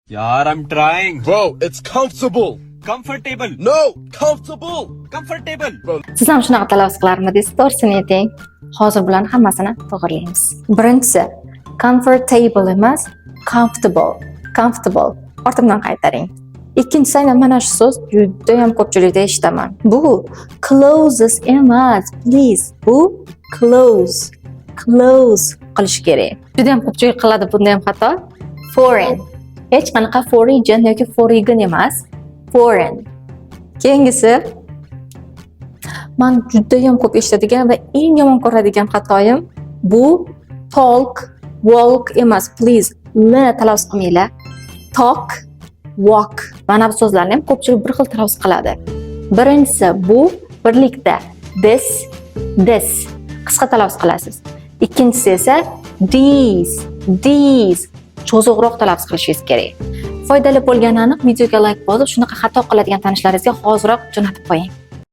Yaar, I'm trying. Bro, it's comfortable. Comfortable. No, comfortable. Comfortable. Siz ham shunaqa talaffuz qilarmidingiz? To'g'risini ayting. Hozir bularni hammasini to'g'rilaymiz. Birinchisi, comfortable emas, comfortable. Comfortable. Ortimdan qaytaring. Ikkinchisi, aynan mana shu so'z juda ham ko'pchilikda eshitaman. Bu closes emas, please. Bu close. Close qilish kerak. Juda ham ko'pchilik qiladi bunda ham xato. Foreign. Hech qanaqa foreign yoki foreign emas. Foreign. Keyingisi, man judayam ko'p eshitadigan va eng yomon ko'radigan xatoyim bu talk, walk emas, please. L talaffuz qilmanglar. Talk, walk. Mana bu so'zlarni ham ko'pchilik bir xil talaffuz qiladi. Birinchisi, bu birlikda this, this qisqa talaffuz qilasiz. Ikkinchisi esa these, these cho'ziqroq talaffuz qilishingiz kerak. Foydali bo'lgani aniq, videoga like bosib, shunaqa xato qiladigan tanishlaringizga hoziroq jo'natib qo'ying.